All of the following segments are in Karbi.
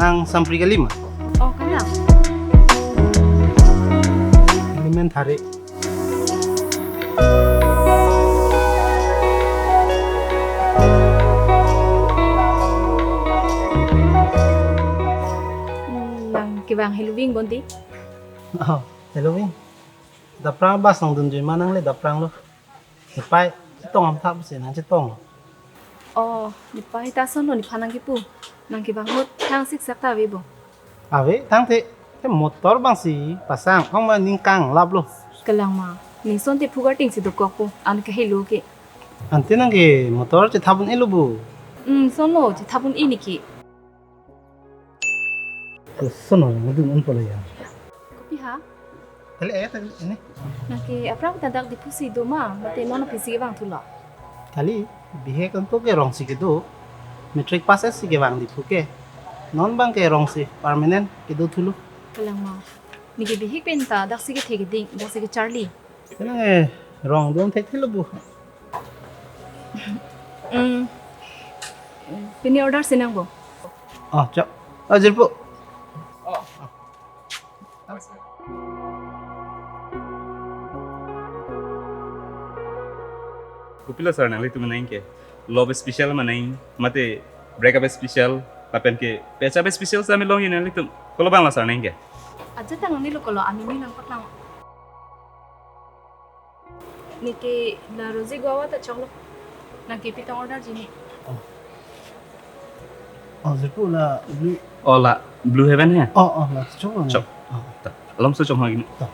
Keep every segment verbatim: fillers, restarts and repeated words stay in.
Nang Sampri kali ma? Oh, kalang. Elementary. Hmm, nang kevang heloving bonti? Oh, heloving. Daprang bus nangdunjui ma, nang le daprang lo. Nepei chetong amthap si nang chetong. Oh, nepei ta ason lo nephan nangkepu. Nang kevang ahut thang siksak ta ave bo? Ave, thang the. The motor bang si pasang, ong ma ningkang lap lo. Kalang ma, ne ason te phugar ting si dokok po, an kahelo ke. Ante nang ke motor chethap un-e lo bo? Hmm, ason lo, chethap un-e neke. Koson lo, nangdun un pulo ya. Kopi ha? Kali eh, kali ini. Nang ke aphrang ta dak Diphu si do ma, mate non aphi si kevang thulo? Kali, bihek anto ke rong si kedo. Matric pass si kevang Diphu ke. Non bang ke rong si permanent kedo thulo. Kalang ma. Neke bihek pen ta dak si kethe keding, dak si kecharli. Kali eh, rong dun thekthelo bo. Hmm. Pini order si nang bo? Oh, chok. Oh, jirpo. Kopilo sir nanglitum nang ke? Love special ma nang, mate breakup special, lapen ke patch up special sa melong nanglitum. Kolo bang la sir nang ke? Aja tang ni lo kolo, ani ni nang patang. Neke la Rosy Guava ta choklo. Nang ke pitong order ji ni. Oh. Oh, jirpo la blue. Oh, la Blue Heaven he? Oh, oh, la choklo. Chok. Oh. Ta, alom so chok hagi ni. Ta.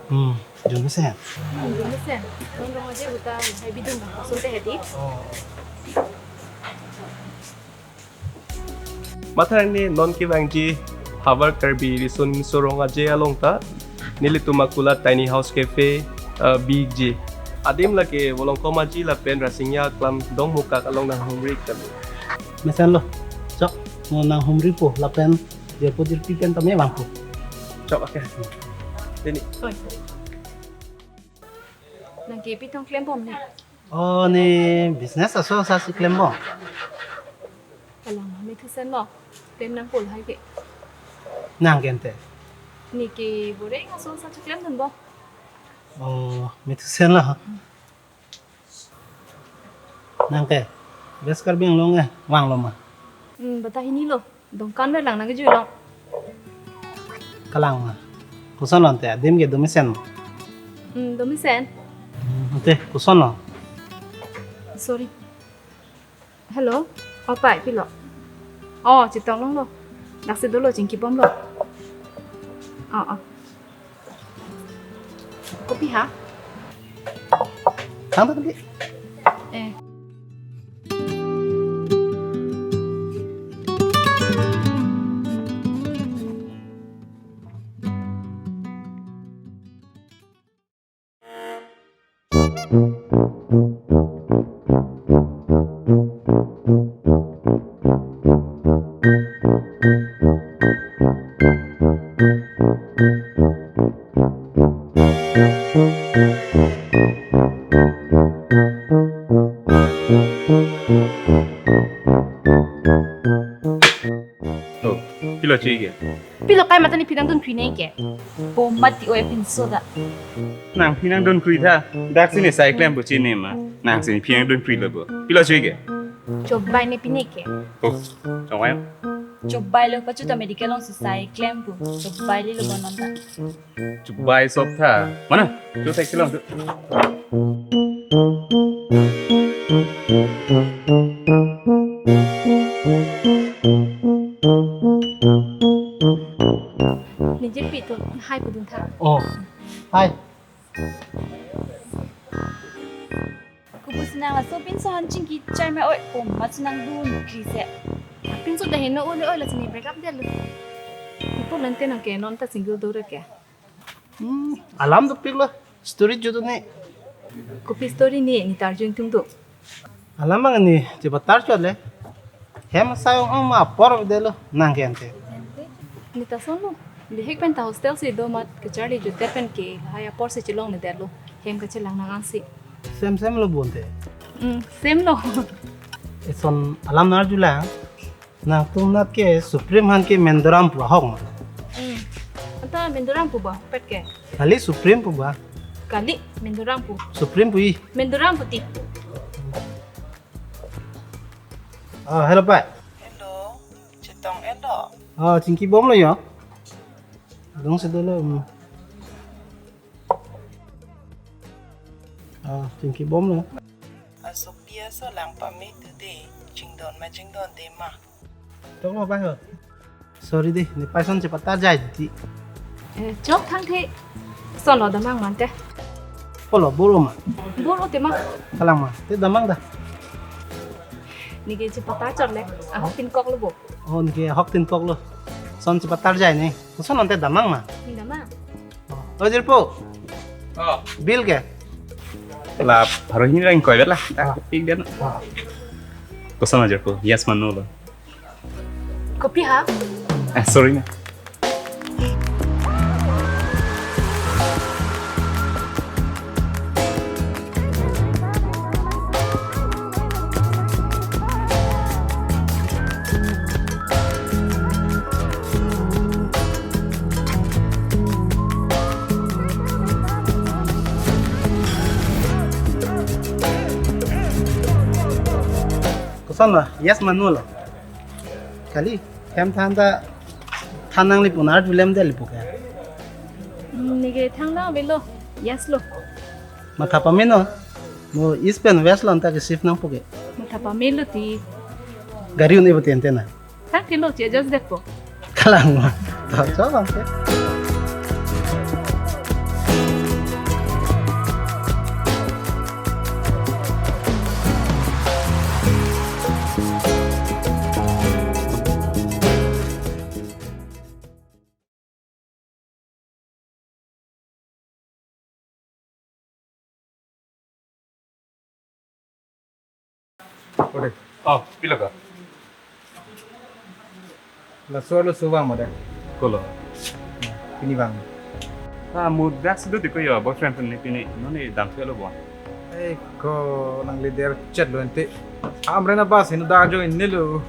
Hmm, jumesen. Hmm, jumesen. Nang rong aje buta hai bidung bang, sunte hedi. Oh. Matha ne non kevangji havar Karbi Riso Nimso Rong Aje along ta nelitum akulat tiny house cafe, eh, biji. Adim lake Volongkom Aji lapen Rasinja Aklam Dongmukak along nanghumri kami. Mesen lo, chok, mo nanghumripo lapen jirpo jirpi pen tame vangpo. Chok, okay. Ini. Oi. Nang ke pitong klem bom ne? Oh, ne business aso sa si klem bom. Kalang, me thusen lo. Klem nang pol hai ke. Nang ke ante? Neke boreng aso sa si klem dun bo. Oh, me thusen lo. Nang ke West Karbi Anglong eh, vanglo ma? Hmm, bata hini lo. Dongkan lo lang nang kejui long. Kalang ma. Koson lo ante, adim ke domesen. Hmm, domesen. Hmm, ante, koson lo? Sorry. Hello. Oh, pai, pilo. Oh, chetong longlo. Dak si dolo, chingki bomlo. Oh, oh. Kopi ha? Thang ta kali. Eh. Oh, pilo choi ke? Pilo kai mata ne phi nangdun krui nai ke? Bo mati oi pinso da. Nang phi nangdun krui tha. Dak si ne sai klem bo chini ma. Nang si ne phi nangdun krui lo bo. Pilo choi ke? Chobai ne pini ke. Oh, chobai. Chobai lo pachu ta medical along si sai klem pu. Chobai li lo bonon ta. Chobai sop tha. Mana? Cho thek silong tu. Nijir pi tu hai pudun tha. Oh, hai. Kubu sinang laso pinso han chingki chai mai oi, komat sinang dun kri se. Pinso dah heno oi oi la sini break up delo. Ipo lante nang ke non ta single dore ke. Hmm, alam dopik lo. Story judo ne. Kopi story ne, ne ta arju ingtung do. Alam ang ne, chepatar chot le. Hem asai ong ong ma apor delo nang ke ante. Ne ta son lo. Bihek pen ta hostel si do mat kacharli jute pen ke hai apor si chelong ne delo. Hem kachelang nang ansi. Same same lo bonte. Hmm, same lo. Eson alam nang arju lang. Nangtum nat ke Supreme han ke Mendoram pu ahok ma? Hmm. Anta Mendoram pu ba, pet ke? Kali Supreme pu ba. Kali Mendoram pu. Supreme pu i. Mendoram pu ti. Ah, hello, Pai. Hello, chetong hello. Ah, chingki bom lo ya? Dong si dolo. Hmm. Ah, chingki bom lo. Asok dia so lang pame tu de, chingdon ma chingdon de ma. Chok lo, Pai ho. Sorry de, ne Pai son chepatar jai ti. Eh, chok thang the. Son lo damang mante. Polo, bor-o ma? Bor-o te ma. Kalang ma, te damang da. Ne ke chepatar chot le, ahok tin kok lo bo. Oh, ne ke ahok tin kok lo. Son chepatar jai ne. Son ante damang ma? Ne damang. Oh, jirpo. Oh. Bill ke? La, baru ini lang koi lah. Ah. Pik dia. Ah. Koson aja ko. Yes ma no lo. Kopi ha? Eh, sorry na. Koson lo, yes ma no lo. Kali, hem than ta than nangli pu nar julem deli pu ke. Hmm, ne ke thang nang avelo, yes lo. Matha pame no, mo east pen west lo anta ke shift nang pu ke. Matha pame lo ti. Gari un-e pu tente na. Thang ti lo che adjust det po. Kalang ma. Ta chok ang ke. Ode. Oh, pilo ka? Laso arloso vang ma de. Kolo? Pini vang. Ah, mo dak si do ti ko yo boyfriend pen ne pini. Non ne dam si lo bo. Eh, ko nangli der chet lo ante. Amrena bus hinu dak jo inne lo.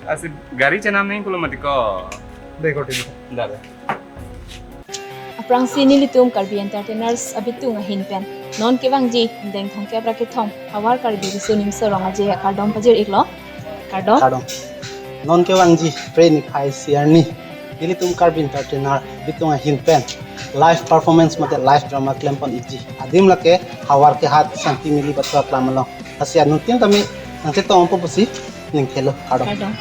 Asi gari chenam ne kolo mati ko. De ko ti. Da da. Aphrangsi nelitum Karbi Entertainers abitung ahin pen non kevangji dengthong kep ra kethom Havar Karbi Riso Nimso Rong Aje akardom pajir-iklo. Kardom. Kardom. Non kevangji Phre niphai isi arni nelitum Karbi Entertainer abitung ahin pen live performance mate live drama klem pon-ikji. Adim lake Havar ke Hat Sangti Mili Batua Klam along. Lasi anuttin tame nangchetongpo pusi ning thelo. Kardom. Kardom.